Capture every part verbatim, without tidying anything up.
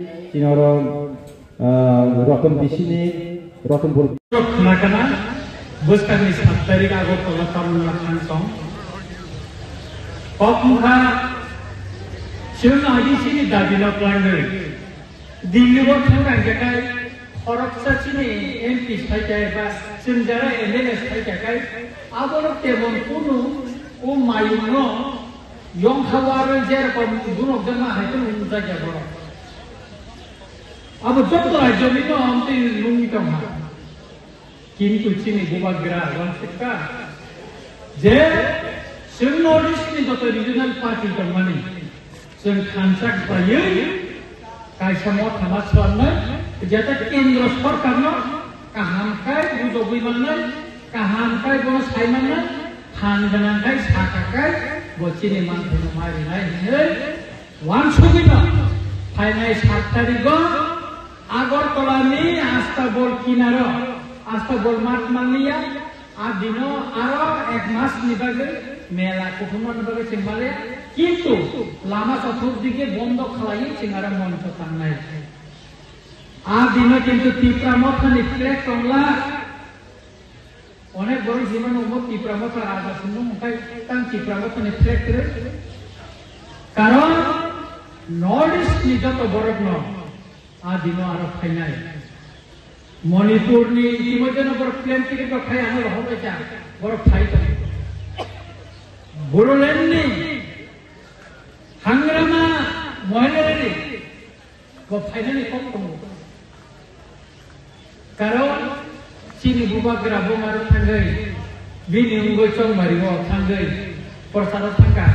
Chini oro, ah, Roton bisini, Rotonpur. Khna kana, bwskangni sat tarik Agartala Tamil Nadu thang tong. Kok wngkha, chwng I D C ni dabi no twlangwi. Delhi o thang kha hwnkhe khai, khoroksa chini M P sai kha eba chwng jara M L A sai kha khai, abo no temon kunu o mayung no yong kha warwi jerokon gunok jama hai khe nung jakya borok. Abo joto rajyoni no amtwi nungwi tongkha. Kintu chini bubagra uansukha je chwng North East ni joto regional party tongmani chwng thansa khlaiwi kaisa motha ma swnamnai, jeta kendro sorkarno kaham khe bujogwi mannai, kaham khe bono sai mannai, phan gwnang khe sakha khe bo chini manthai no ma rinai hinwi uansugwino phainai sat tarigo Agartala ni Astabol kinaro, Astabol mat manliya, a dino aro ek mas ni bagwi mela kuthumna ni bagwi chwng maliya, kintu lama chothok dige bondo khlaiwi chwng aro moncho tangnai. A dino kintu Tipra Motha ni flag tongla. Onek borok himano omo Tipra Motha raja swnmung wngkha, tang Tipra Motha ni flag kwrwi. Karon North East ni joto borok no a dino aro phainai. Manipur ni itimoidhe no borok plane ticket rok khai ano rohor bai kha, borok phai tong. Bodoland ni Hangrama Mohela Rally Bo phainani kok tongo. Karon chini bubagra bo maro thangwi, bini wngwi chongmari o thangwi, procharo thangkha.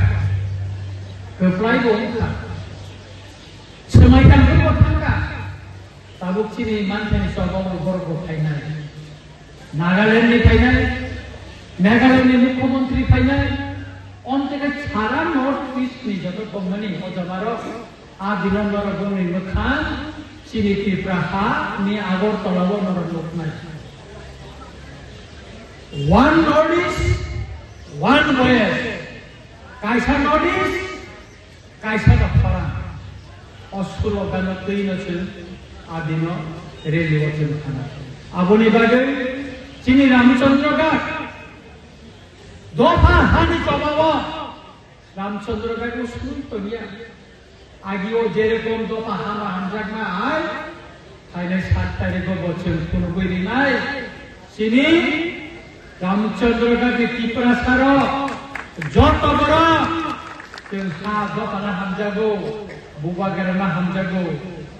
Kwplai bo wngkha. Swmai tangwi bo thangkha. Tabuk chini manthani choba bo borok bo phainai. Nagaland ni phainai, Meghalaya ni mukhyamantri phainai, omteke sara North East ni joto tongmani o jaga rok, a dino norok bongni mwkhang chini Tripura ha ni Agartala o norok nuknai. One North East, one voice. Kaisa North East, Kaisa no khorang, o sulo gano twi no chwng a dino rally o chwng thana. Aboni bagwi chini Ramchandra Ghat dopha hani jobao Ramchandra Ghat o swi tongya. Agi o jerokom dopha hama hamjakma hai Phainai sat tarikgo bo chwng phunugwi rinai. Chini Ramchandra Gandhi Tiprasarok joto borok chwng ha dophano hamjago, bubagrano hamjago,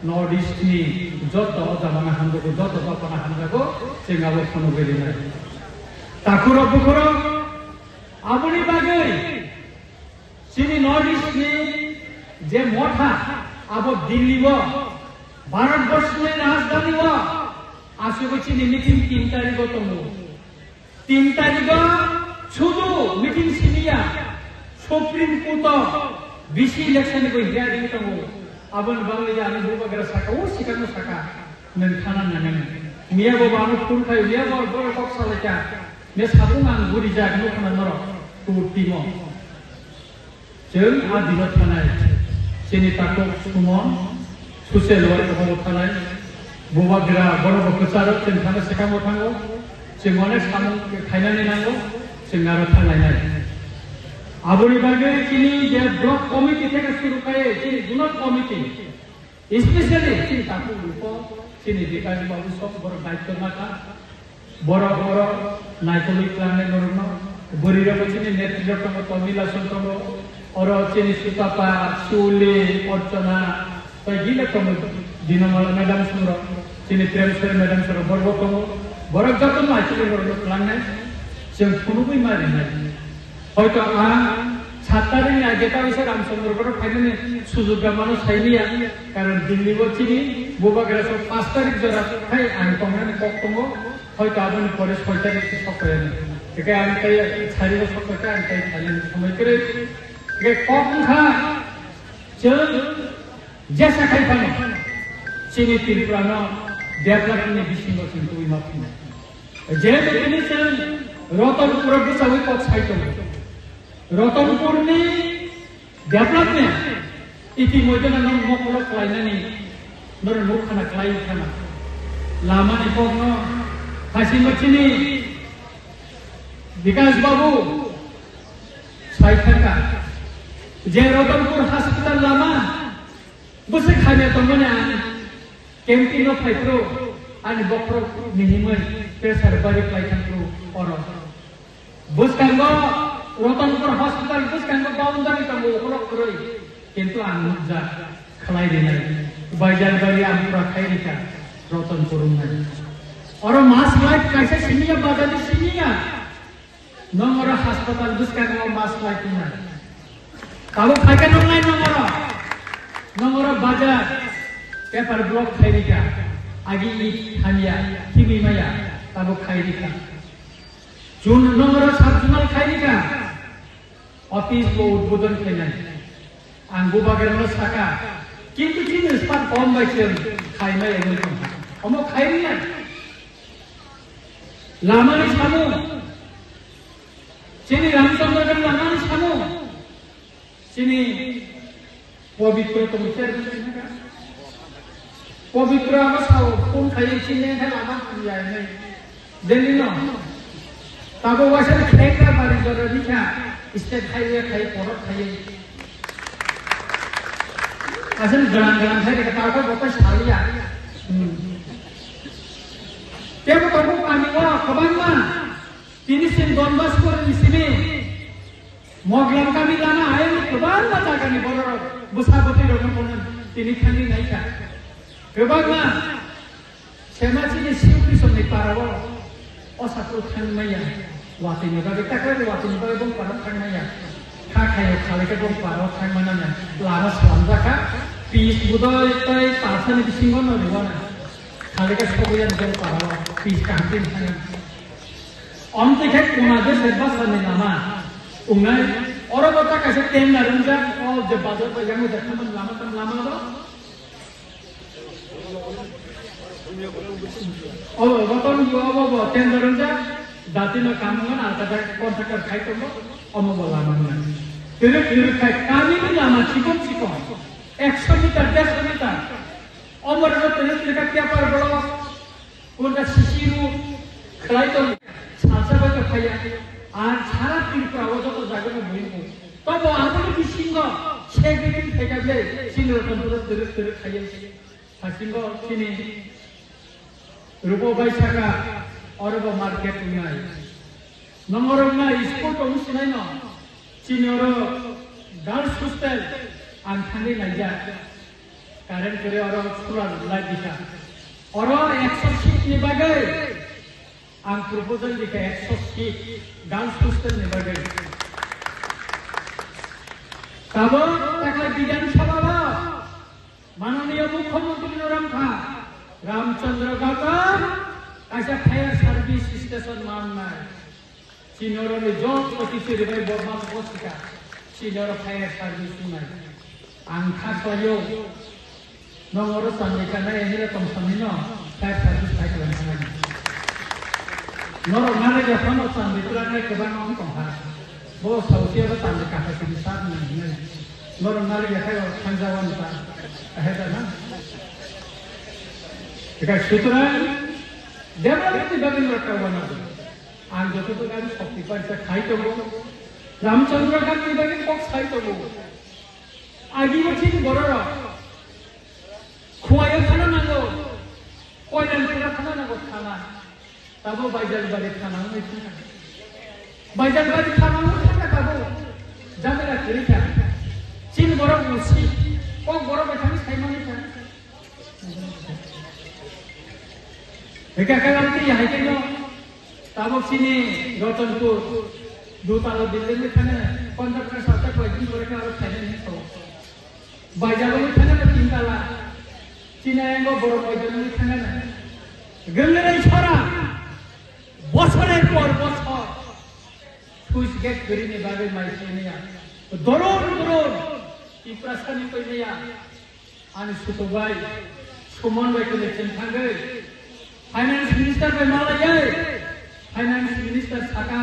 North East ni joto o jagano hamjago, joto dophano hamjago, chwng abo phunugwi rinai. Takhurok bukhurok aboni bagwi Chini North East ni je motha, abo Delhi o, Bharat Borsh ni rajdhani o, aswk chini meeting tin tarikgo tongo. Tin tarikgo sudu meeting simiya, Supreme Court o bisi election ni bo hearing tongo. Aboni bagwi ani bubagra saka, o sikano saka, nwng thana nangnai. Miya bo ano phone khai, miya bo borok kok salaikha. Ne sabung ang guri jak nukna norok, tu timo. Chwng a dino thanai, chini takhuk Sumon, social work o thanai, bubagra borok bo kwcharo chwng thangna swkango thango, chwng onek samung khainani nango, chwng aro thanglainai. Aboni bagwi chini je block committee theke suru khai, chini zonal committee, Especially chini takhuk Rupo, chini Bikash Babu sok borok daityo nakha. Borok oro naikolwi klangnai norokno. Bwrwirokbo chini netrirok tongo, Tomila song tongo. Oro chini Sutapa, Suli, Orchona, tei gila tongo, Dinomal madam songrok, chini Premswari madam songrok borokbo tongo. Borok jotono naikolwi norokno klangnai. Chwng phunugwi ma rinai. Hoito ang sat tarikni age ta bisa Ramchandra Ghat phainani sujug rwmano sailiya, karon Delhi o chini bubagra sok panch tarik jora khai ang tongnani kok tongo, hoito aboni pore soi tarik se sok phaiyani. Tei ang tei sari o sok phaikha, ang tei phainani somoi kwrwi. Tei kok wngkha chwng jesa khai phano chini Tripura no development ni bisingo chwng tubui ma phano. Jehetu tini chwng Rotonpur o bwchaui kok sai tongo. Rotonpur ni development itimoidhe no mokolo khlainani Norok nuk khana klai khana. Lama ni kok no khasi machini Bikas Babu sai thangka. Je Ratanpur hospital lama bwswk hamya tongmani ang campaign no phai phuru ani bokhorok mihimwi pressure bari klai thang phuru oro. Bwskango Ratanpur hospital bwskango boundary tongo ukolok kwrwi, kintu ang nukjak khlai rinai. Baijal bari ang pura khai rikha Ratanpur wngnai. Oro mask light kaisa simiya bajadi simiya. Nong oro hospital bwskango mask light wngnai. Tabuk phaikha nongnai nong oro. Nong oro bajar paper block khai rikha. Agi it hamya, khimi maya, tabuk khai rikha. Jun nongro sub zonal khairika office bo udbodon khainai. Ang bubagrano saka, kintu chini span kom bai chwng khaimai wngwi tongkha. Omo khairiya. Lamani samung. Chini Ramchandraghat lamani samung. Chini Pabitra tong cher. Pabitra abo sao phone khai chini khe lama ya nai. Delhi no. Tabo waisa khekra bari jora dikha. State highway khai porot khai. Asal galang galang khai ka tabo bota salia. Hmm. Tebo tabo kami wa kabang ma. Tini sin Don Bosco ni simi. Moglam kami lama ayang kwbangma jagani bororok bwsa bwtwi rokno bono tini thangwi naikha. Kwbangma sema chini Sri Krishna ni parao o saku thangmaya. Watwi ni bagwi takra watwi ni bagwi bong parao thangmaya. Kha khayo khalai khe bong parao thangmana na lama slamjakha. Pis budai tai tasani bisingo no riwana. Khalai khe sogoyan bong parao pis kaham tin thangmana. Omtwi khe kuna je se bwsani lama wngnai, oro bo ta kaisa tender wngjak, o je bazar bai yang wngjak tamo lama tamo lama bo. O bo, bo tong bo, bo, bo tender wngjak, dati no kam wngnai, alkada contractor khai tongo, omo bo lama wngnai. Twrwk twrwk khai kami ni lama chikon chikon, ekso meter, derso meter, omo rwno twrwk twrwk khai paper block, Kunda sisiru khlai tong salsa bai to khaya. Ar sara Tripura o joto jaga no buino. Tobo ang ni bisingo segregation thai kable sini rokon pura terus terus khaya. Hasingo sini rubo bai saka oro bo market tunai. Nongorok na school tong sinai no. Chini oro girls hostel ang thangwi naijak. Current kwrwi oro solar light dikha. Oro ekso seat ni bagwi ang proposal dikha, ekso seat girls hostel ni bagwi. Tabo takla Bidhan Sabha o mananiya Mukhyamantri no ramkha Ramchandra Gatar kaisa fire service station mangnai. Chini oro ni joto kichiri bai bo ma bosika. Chini oro fire service wngnai. Ang kha khlaio. Nong oro chandi kanai, emile tong sani no fire service khai khlai thangnai. Norok nare ja phano chandi twlangnai kwbangma wng tongkha. Bo sausi oro chandi kaka sini sat nai hinai. Norok nare ja khai thangjawan ta. Ahe ta na. Eka sutra development ni bagwi norok kawana. Ang joto to gari shokti paisa khai tongo. Ramchandra Gandhi bagwi kok sai tongo. Agi bo chini bororok. Khuaio thana nango. Koilan pura thana nango thana. Tabo Baijalbari thana wngwi thangkha. Baijalbari thana wngwi thangkha tabo. Jamela kwrwi kha. Chini borok usi. Kok borok bai thangwi sai manwi kha. Hika kalam ti hai keno tabok sini Ratanpur dutala building ni thane contractor sata koi din gore ka aro thane ni to. Baijalo ni thane tin tala. China engo borok baijalo ni thane na. Gengre chora. Bosorer por bosor. Thuis gate kwrwini bagwi mai siniya. Doron doron. Tiprasani koinaya. Ani sutubai, Suman bai kene chengthangwi, Finance Minister bai malaiwi, Finance Minister saka,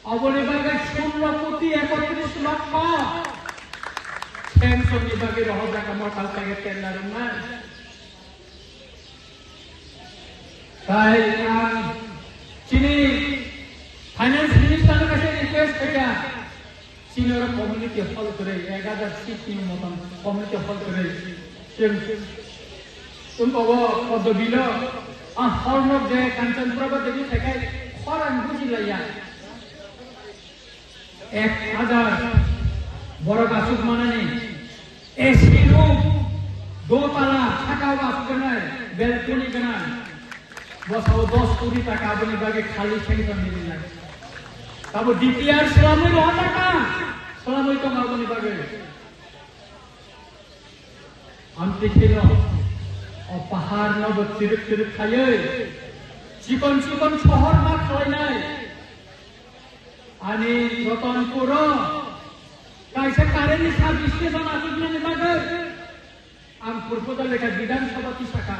oboni bagwi sullo koti ekotris lokho, sanction ni bagwi rohorjak amo tal paige tender wngnai. Tai ang chini finance minister no kaisa request khaikha, chini oro community hall kwrwi, ek hajar seat ni motom community hall kwrwi. Chwng, chwng, chwng obo Padobilo, a hall no je Kanchanpura bo debi thaikai, khorang bujilaiya. Ek hajar borok aswk manani A C room, dotala, sakao aswk gwnai, balcony gwnai. Bosao dos koti taka aboni bagwi khali sanction rinai. Tabo D P R swlamwi rohor taka swlamwi tongo aboni bagwi. Amtwi kheno o pahar no bo chirwk chirwk khaiwi chikon chikon sohor ma khlainai. Ani Ratanpuro kaisa current ni sub station achuknani bagwi ang purbo lekha Bidhan Sabha tisakha.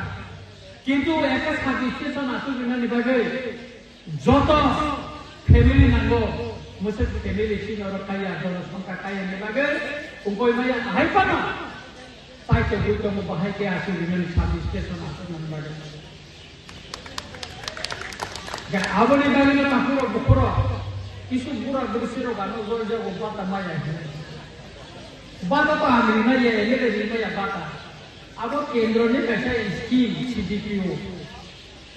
Kintu ekha sub station achuknani bagwi joto family nango, mwswk family chini oro kaya, jono songkha kaya ni bagwi ungkoi maya ahai phano paito bui tongo bahai khe achuknani sub station achuknani bagwi. Ga aboni bagwi no takhurok bukhurok kisu bura bwsirok ano jol jago bata maya hinwi. Bata to ang rimaya, M L A rimaya bata. Abo kendro ni kaisa scheme C D P O.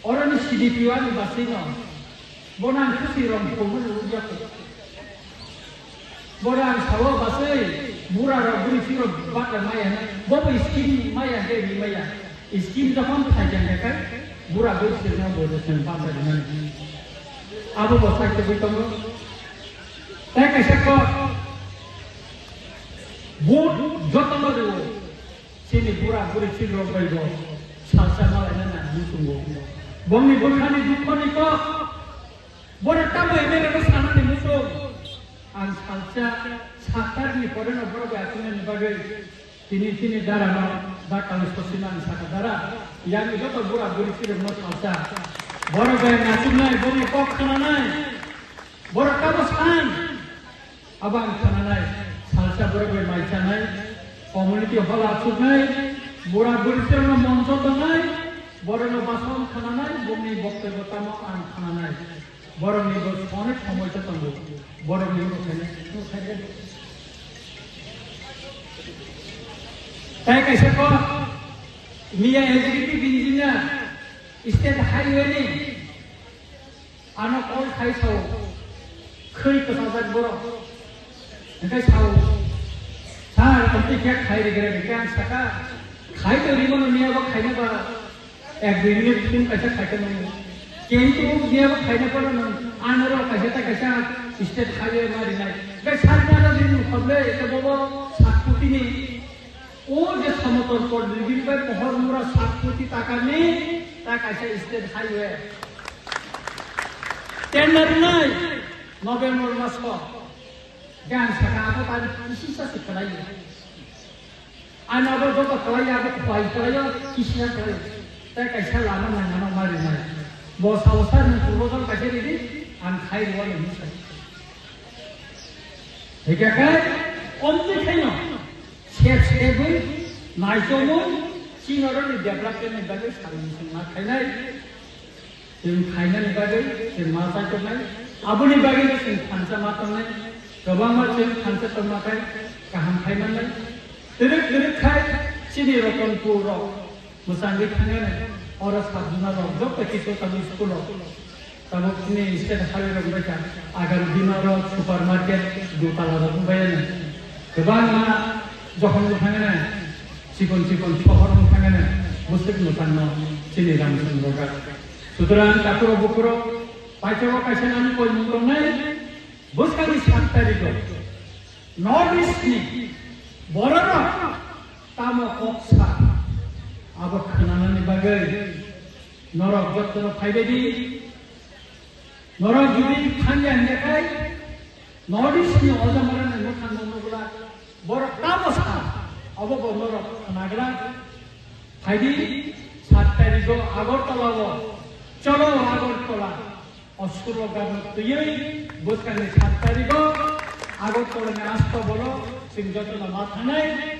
Oro ni C D P O ani basino. Bono ang khusi rong phulmani rwjakgo. Bora ang sawo basai, bura rok buri phiro bata maya na, bobo scheme maya de ni maya. Scheme jokhon phai jang de kai, bura buri phirno bodo sen bata de nani. Abo bo sai tebui tongo. Tai kaisa ko, vote jotono rwo. Chini bura buri phirrok bai bo salsa malai na nang muchungo. Bongni bwkhani dukhoni kok. Bora tamo M L A no sanani muchung. Ang salsa saktarni poreno borok bai achuknani bagwi tini chini darano dakalo sosina ang saka dara. Yang joto bura buri phirokno salsa. Borok bai ang achuknai, bongni kok khananai. Borok tamo san. Abo ang khananai, salsa borok bai mai chanai, community hall achuknai, bura buri sirokno moncho tongnai, borokno bason khananai, bongni boktobyo tamo ang khananai. Borokni bo onek somoi se tongo, borokni bo khainai, bo khainai. Tai kaisa kok, miya executive engineer, state highway ni, Ano call khai sao, khwi kwchajak borok. Hwnkhe sao, "Sir, amtwi khe khai rwgwrwk," hwnkhe ang saka, "Khai to rwmano niya bo khaina ba ek dui minute phone kaisa khai tongmani. Kintu niya bo khaina phano nwng ano rw kaisa ta kaisa state highway ma rinai." Hwnkhe sir ni ano rinwi khoble, eke bobo sakputini. O je Samotol Kot Ribini bai Pohor Mura sat koti takani ta kaisa state highway. Tender nai November maso. Gan saka abo tari kisi sa se kalai. Ana abo joto kalai abo kwai kalai kisi sa kalai. Ta kaisa lama nang ano mari nai. Bo sausa nang proposal kaisa ridi ang khai rwa nang sai. Hingkhe khe omtwi khaino sep sebwi naichomwi chini oroni development ni bagwi salni chwng ma khainai, chwng khainani bagwi chwng ma chaichoknai, aboni bagwi chwng thansa ma tongnai, kwbangma chwng thansa tongma khai kaham khai mannai. Twrwk twrwk khai chini Ratanpur rok Mwchangwi thangani oro sabjuna rok joto kisu tamo school o. Tabuk chini state highway rok wngkha agam dima rok supermarket dotala rok wngkha kwbangma jokhon thangani chikon chikon sohor thangani bwswk mwchangno chini Ramchandra rok. Sutrang takhurok bukhurok paithago kaisa nani koimung tongnai bwskangni sat tarikh o. North East ni bororok tamo kok sa abo khwnanani bagwi norok jotono phaibai di. Norok jodi thangya hingya khai North East ni ojamarani mwkhang no nukla borok tamo sa abo bo norok khwnagra. Phaidi sat tarikh o Agartala o cholo Agartala. O sulo gabon twiwi bwskangni sat tarikh o Agartala ni astobolo chwng jotono ma thangnai.